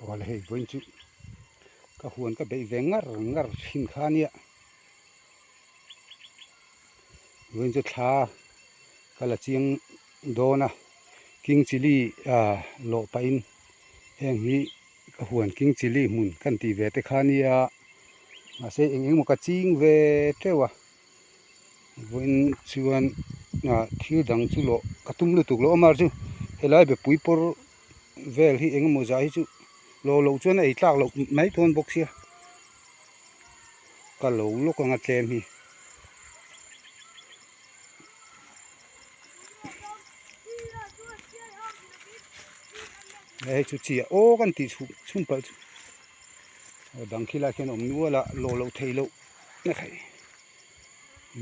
Awle hei vawiin chu ka huan ka beih ve ngar ngar thin kha ania vawiin chu thla ka la chiang dawn a king chilli ah lawh pahin heng hi ka huan king chilli hmun kan tih ve te kha ania mahse eng eng emaw ka ching ve teuh a vawiin chuan ah thil dang chu lawh ka tum lutuk lo amah chu helai bepui pawr vel hi eng emaw zah hi chu lawh loh chuan a ei tlak loh mai dawn bawk sia ka lo lawk anga tlem hi. Hei chu chi a aw kan tih chhun chhun palh chu aw dang khi lai khian a awm nual a lawh loh theih loh na theih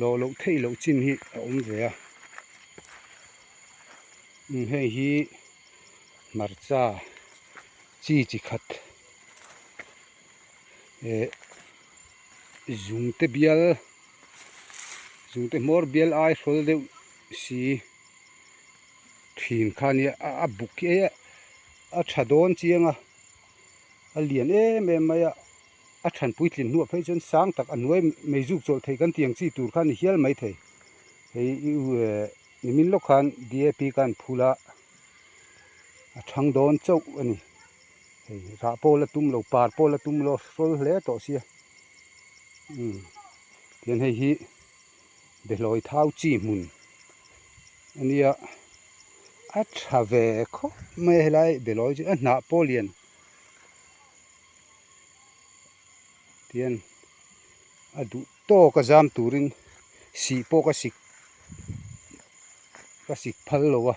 lawh loh theih loh chin hi a awm ve a umm hei hi hmarcha chi chi khat eh zungte bial zungte hmawr bial ai hrawl deuh si thin kha nia a buk khi a tha dawn chiang a a lian em em mai a a than puitlin hnuah phei chuan sang tak a hnuai mei zuk chawlh theih kan tih ang chi tur kha a ni hial mai thei hei eh nimin lawk khan D A P khan phul a a thang dawn chauh a ni hei rah pawh la tum lo par pawh la tum lo hrawl hle tawh sia umm tihian hei hi behlawi thau chi hmun a nia a tha ve khawp mai a helai behlawi chu a hnah pawh lian tihian a duh tawk a zam turin sih pawh ka sik ka sik phal lo a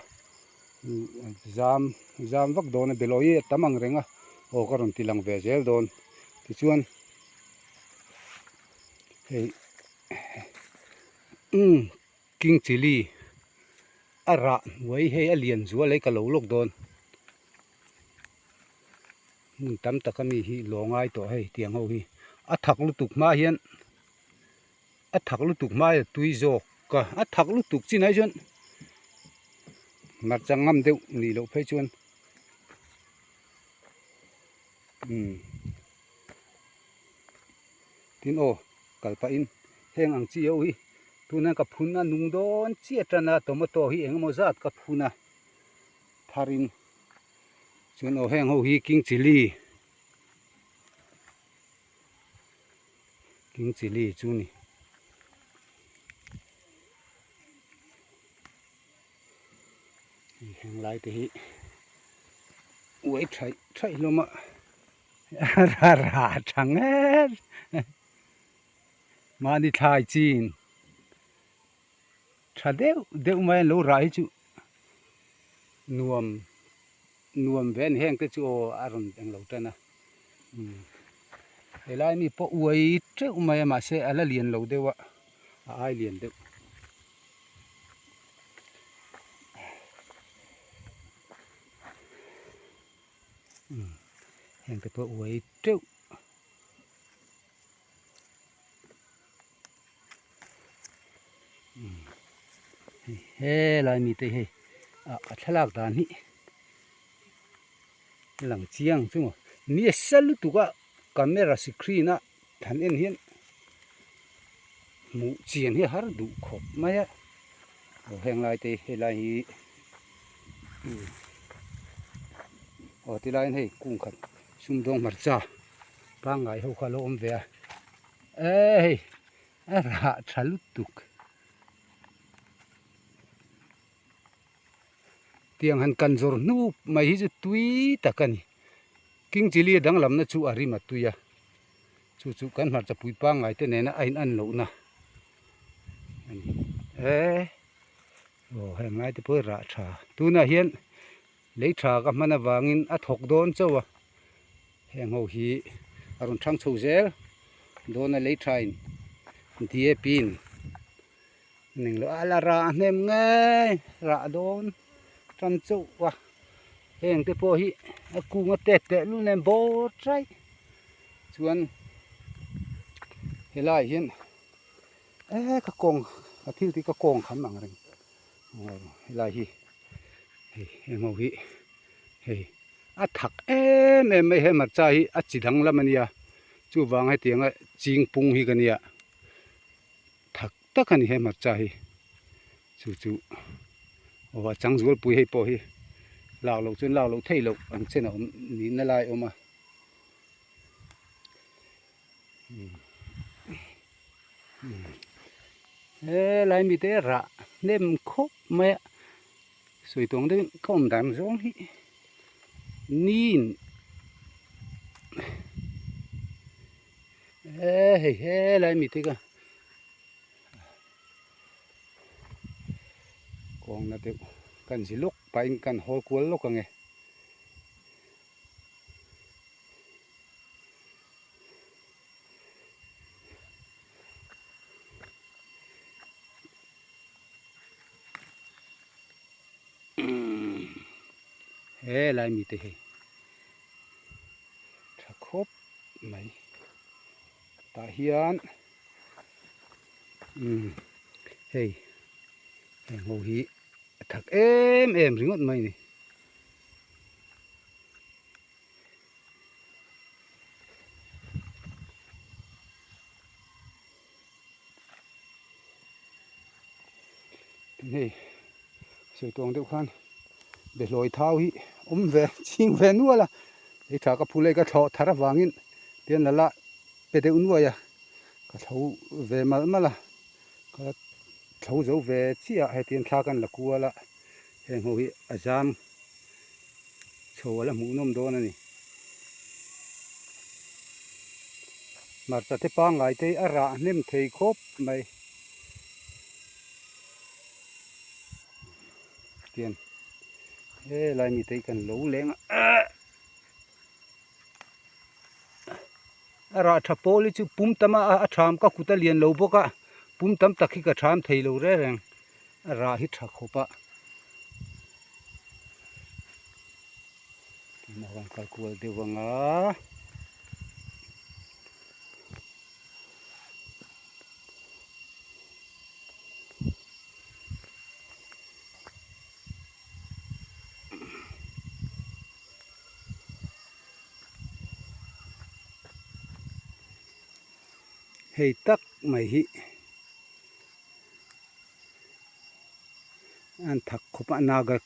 zam zam vak dawn a behlawi a tam ang reng a aw ka rawn ti lang ve zel dawn tichuan hei umm king chilli a rah hnuai hei a lian zual a ka lo lawk dawn hmun tam tak ami hi lo ngai tawh hei tiang ho hi a thak lutuk hma hian a thak lutuk hma hian a tui zawk a a thak lutuk chin ai chuan hmarcha ngam deuh nih loh phei chuan umm tin aw kal pahin heng ang chi ho hi tuna ka phun a nung dawn chiah tan a tomato hi eng emaw zat ka phun a tharin chuan aw heng ho hi king chilli king chilli chu a ni. Heng lai te hi uai thaih thaih hlawm a a rah tha ngei mahni thlai chin tha deuh deuh mai an lo rah hi chu nuam nuam ve a ni heng te chu aw a rawn englo tan a umm helai mi pawh uai teuh mai a mahse a la lian lo deuh a a ai lian deuh. Umm heng te pawh uai teuh. Helai mite hi a thlalak dan hi lang chiang chu maw ni a sel lutuk a camera screen a han en hian hmuh chian hi a har duh khawp mai a aw heng lai te hi helai hi aw tilai in hei kung khat sumdawng hmarcha pangngai ho kha a lo awm ve a e hei a rah tha lutuk tiang han kan zawr hnup mai hi chu tui tak a ni king chilli a danglamna chu a rim a tui a chu chu kan hmarcha pui pangngai te nena a in an lohna a ni e aw heng lai te pawh hi rah tha tunah hian Lei tha ka hman avangin a thawk dawn chauh a, heng ho hi a rawn thang chho zel dawn a lei tha in D A P in ning loh a la rah hnem ngei rah dawn tan chauh a, heng te pawh hi a kung a tet teh lul nen bawr chaih chuan helaiah hian eh ka kawng ka thil tih ka kawng kham ang reng. Aw helai hi hei heng ho hi hei A thak em em mai he hmarcha hi a chi danglam a nia chuvang hetianga ching pung hi ka nia thak tak a ni he hmarcha hi chu chu aw a chang zualpui hei pawh hi lak loh chuan lak loh theih loh ang chen a awm nihna lai a awm a. He lai mite rah hnem khawp mai a sawi tawng deuhin ka awm dan zawng hi niin he hei helai mite ka kawngna deuh kan zi lawk pahin kan hawl kual lawk ang e. He lai mite hi tha khawp mai tah hian umm hei heng ho hi a thak em em ringawt mai a ni. Hei sawi tawng deuh khan behlawi thau hi awm ve ching ve nual a hei tha ka phul hei ka thlawh thar avangin tian la la pe deuh nuai a ka thlo ve malh malh a ka thlo zo ve chiah a hetiang thla kan la kual a heng ho hi a zam chho a la hmuh nawm dawn a ni. Hmarcha te pangngai te hi a rah hnem thei khawp mai. Tian helai mite hi kan lo leng a a rah tha pawl hi chu pum tam a a tham ka kut a lian lo bawk a pum tam tak hi ka tham thei lo reng reng a rah hi tha khawp a tunah hian kal kual deuh ang a. Hei tak mai hi an thak khawp a naga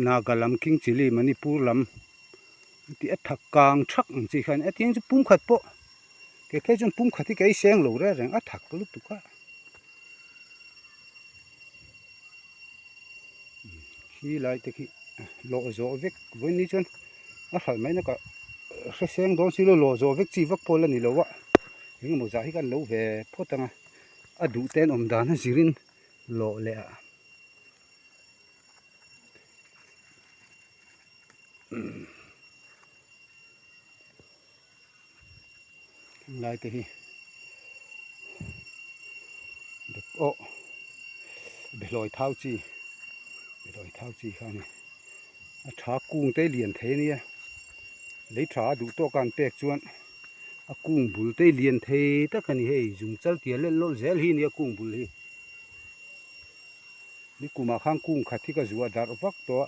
naga lam king chilli manipur lam tih a thak kang thak ang chi khan a tiang chu pumkhat pawh kei phei chuan pumkhat hi kei seng lo reng reng a thak lutuk a. Khi lai te khi lawh zawh vek vawiin ni chuan a hralh mai na ka hre seng dawn silo lawh zawh vek chi vak pawh la ni lo a engemaw zah hi kan lo ve phawt ang a a duh te an awm dan a zirin lawh leh ah Lai te hi aw behlawi thau chi behlawi thau chi kha a ni a tha kung te lian thei a nia lei tha a duh tawk a an pek chuan a kung bul te lian thei tak a ni hei zung chal tia lel lawlh zel hi a nia kung bul hi nikumah khan kung khat hi ka zuah darh vak tawh a.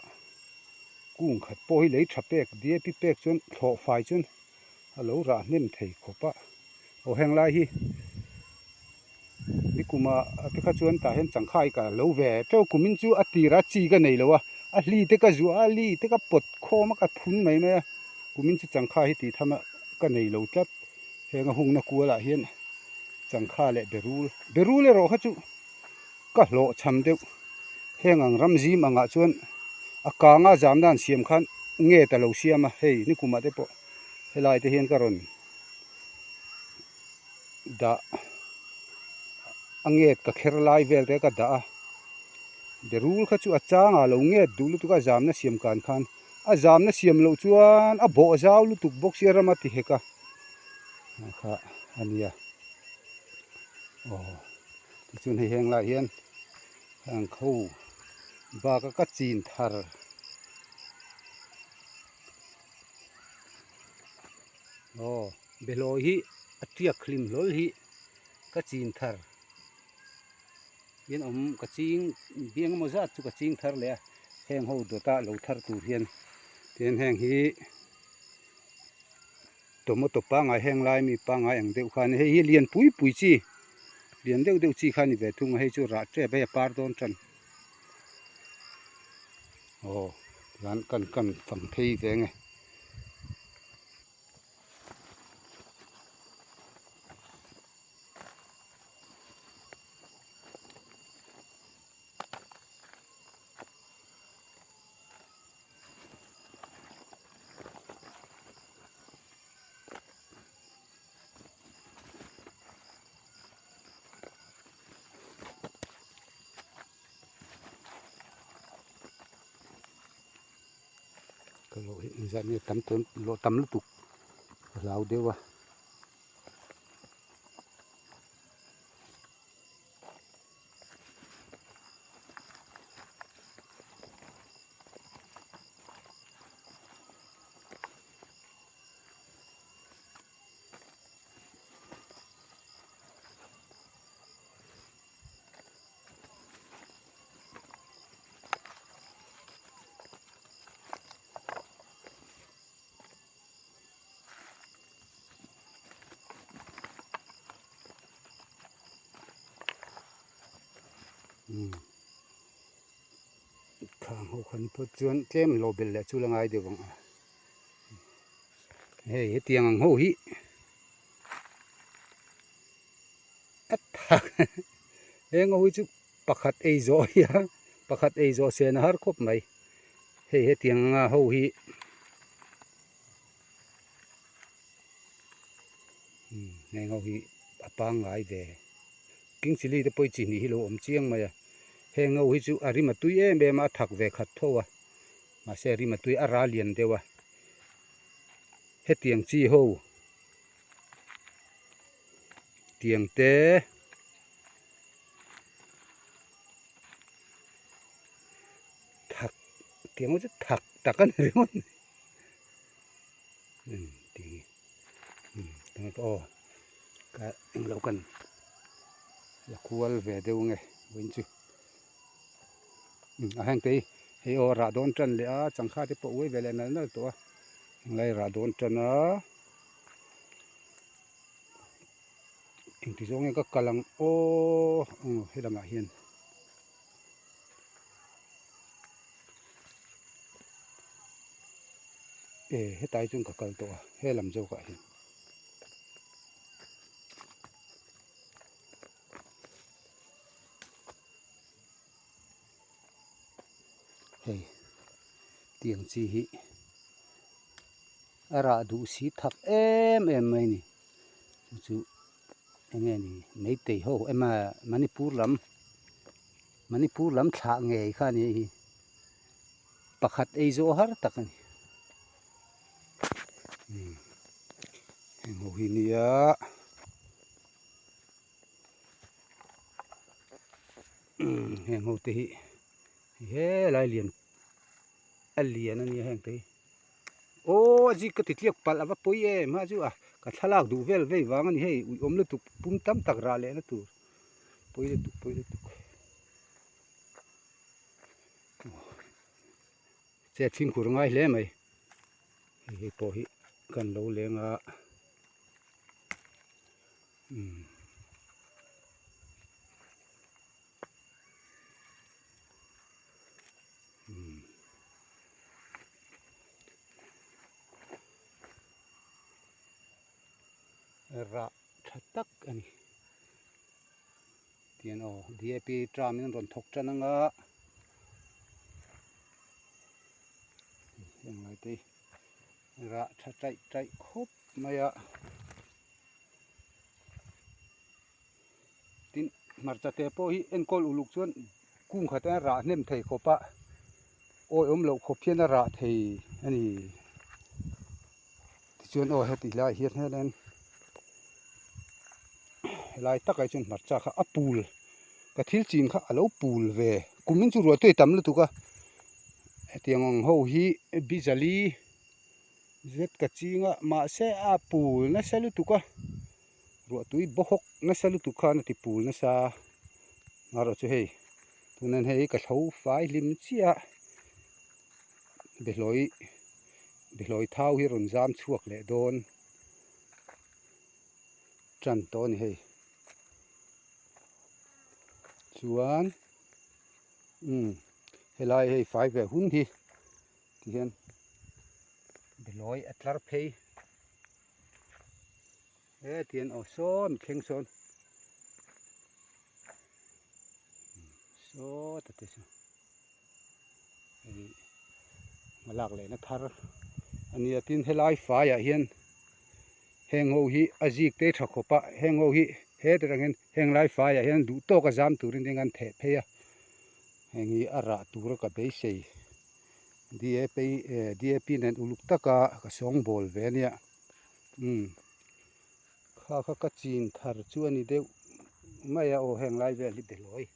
Kung khat pawh hi lei tha pek DAP pek chuan thlawh fai chuan a lo rah hnem thei khawp a. Aw heng lai hi nikuma te kha chuan tah hian changkhai ka lo ve teuh kumin chu a tir a chi ka nei lo a, a hli te ka zuah a, li te ka pawt khawm a ka phun mai mai a, kumin chu changkhai hi tih tham a ka nei lo tlat. Heng a hungna kualah hian changkha leh berul, berul erawh kha chu ka hlawhchham deuh. Heng ang ram zim angah chuan a kanga zamna an siam khan nge ta lo siam a, hei nikumah te pawh helai te hian ka rawn dah a nget ka kher lai vel te ka dah a, berul kha chu a changah lo nget duh lutuk a zamna siam kan khan a zamna siam loh chuan a bawh zau lutuk bawk sia rama ti hek a kha a nia aw. Tichuan hei heng lai hian heng kho bak a ka chin thar aw behlawi hi a tiak hlim hlawl hi ka chin thar hian awm ka ching biang emaw zat chu ka ching thar leh a. Heng ho dawta lo thar tur hian tin heng hi tomato pangngai heng lai mi pangngai ang deuh kha a ni. Hei hi lian pui pui chi lian deuh deuh chi kha a ni ve thung a hei chu rah tep hei a par dawn tan. Aw tichuan kan kan fang phei ve nge. Ka lawh hi engzat nge tam tawn lawh tam lutuk ka hlau deuh a. Khang ho khan phawt chuan tlem lo belh leh chu la ngai deuh ang a hei hetiang ang ho hi a thak heng ho hi chu pakhat ei zawh hi a pakhat ei zawh sen a har khawp mai hei hetiang anga ho hi. Heng ho hi a pangngai ve king chilli te pawh hi chi hnih hi lo awm chiang mai a heng ho hi chu a rim a tui em em a a thak ve khat tho a mahse a rim a tui a ral lian deuh a hetiang chi ho tiang te thak tiang ho chu thak tak a ni ringawt mai. Aw ka englo kan la kual ve deuh nge vawiin chu a heng te hi hei aw rah dawn tan leh a changkha te pawh uai ve leh nal nal tawh a henglai rah dawn tan a engti zawng nge ka kal ang aw helamah hian. E hetlai chuan ka kal tawh a he lam zawk ah hian hei tiang chi hi a rah duh si thak em em mai a ni chu chu eng nge ni meitei ho emaw manipur lam manipur lam thlah ngei kha a ni hei hi. Pakhat ei zawh har tak a ni. Heng ho hi nia. Heng ho te hi helai lian a lian a nia heng te hi. Aw a zik ka ti tliak palh a va pawi em ha chu a ka thlalak duh vel vei vang a ni hei uiawm lutuk pum tam tak rah lehna tur pawi lutuk pawi lutuk. Chet fimkhur ngai hle mai hei hei pawh hi kan lo leng a umm umm rah tha tak a ni. Tian aw DAP tram in an rawn thawk tan anga heng lai te hi rah tha taih taih khawp mai a tin hmarcha te pawh hi enkawl uluk chuan kung khat a rah hnem thei khawp a awihawm loh khawp hian a rah thei a ni tichuan aw heti lai hian hianin helai takah hi chuan hmarcha kha a pul ka thil chin kha a lo pul ve kumin chu ruah tui tam lutuk a hetiang ang ho hi bijali zet ka ching a mahse a pul nasa lutuk a ruah tui bawhawk nasa lutuk khan a ti pul nasa marawh chu hei tunah hian hei ka tho fai hlim chiah a. Behlawi Behlawi thau hi rawn zam chhuak leh dawn tan tawh a ni hei. Chuan umm helai hei fai ve hun hi tihian Behlawi a tlar phei he tihian aw sawn thleng sawn sawta te chu. Hei hma lak lehna thar a nia tin helai faiah hian heng ho hi a zik te tha khawp a heng ho hi hetir ang hian heng lai faiah hian duh tawk a zam turin eng an theh phei a heng hi a rah tura ka beisei D_A_P eh D_A_P nen uluk taka ka sawngbawl ve ania umm kha kha ka chin thar chu a ni deuh mai a aw heng lai vel hi behlawi.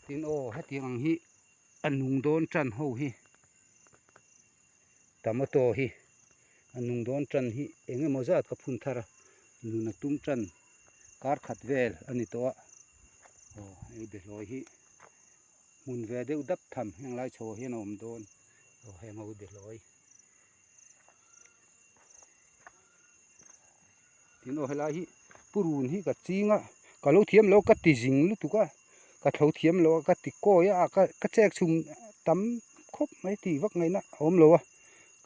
Tin aw hetiang ang hi a nung dawn tan ho hi tomato hi a nung dawn tan hi eng emaw zat ka phun thar a nun a tum tan kar khat vel a ni tawh a aw hei behlawi hi hmun ve deuh dap tham heng lai chho ah hian a awm dawn aw heng ho hi behlawi. Tin aw helai hi purun hi ka ching a ka lo thiam lo ka ti zing lutuk a ka tho thiam lo a ka ti kawi a ka ka chek chhum tam khawp mai tih vak ngaihna a awm lo a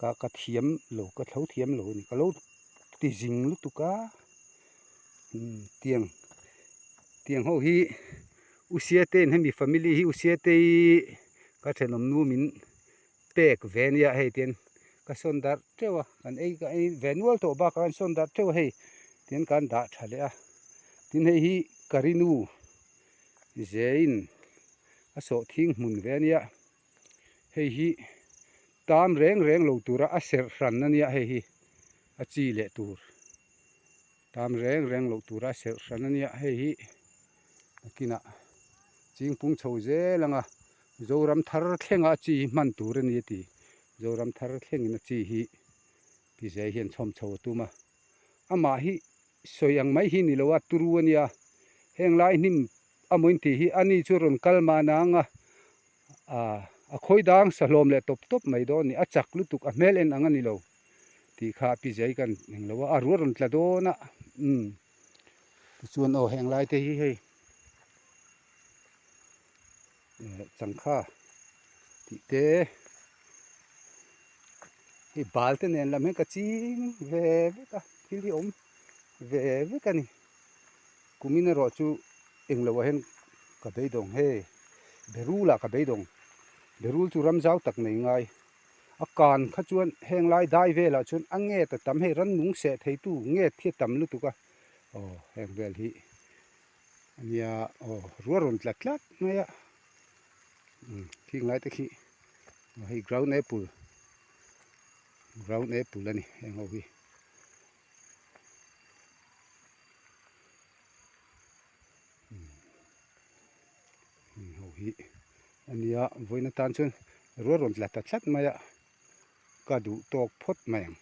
ka ka thiam lo ka tho thiam lo a ni ka lo ti zing lutuk a umm tiang tiang ho hi u siate in hemi family hi u siate ka thenawm nu min pek ve nia hei tian ka sawn darh teuh a kan ei ka ei ve nual tawh bakah kan sawn darh teuh a hei tian kan dah tha leh a tin hei hi karinu zein a sawh thing hmun ve ania hei hi tam reng reng lo tura a serh hran ania hei hi a chi leh tur tam reng reng lo tura a serh hran ania hei hi nakinah chingpung chho zel anga Zoram thar thlenga a chi hi hman tur a ni a ti. Zoram thar thlengin a chi hi pi zai hian chhawm chho a tum a. Amah hi sawi ang mai hi ni lo a, turu a nia. Heng lai hnim a maw intih hi a ni chu rawn kal mahna ang a, a khawi dang sa hlawm leh tawp tawp mai dawn a ni. A chak lutuk, a hmel en ang a ni lo tih kha pi zai kan eng lo a, a rual rawn tla dawn a. Umm tichuan aw heng lai te hi hei. Changkha tih te hei bal te nen lam hian ka ching ve vek a thil hi a awm ve vek a ni kumin erawh chu englo ah hian ka beidawng hei berul ah ka beidawng berul chu ram zau tak nei ngai a kan kha chuan heng lai dai velah chuan a nget a tam hei rannung seh theitu nget hi a tam lutuk a aw heng vel hi. Nia aw rual rawn tla tlat mai a umm khing lai te khi hei ground apple ground apple a ni heng ho hi umm heng ho hi ania vawiin atan chuan rual rawn tla ta tlat mai a ka duh tawk phawt mai ang.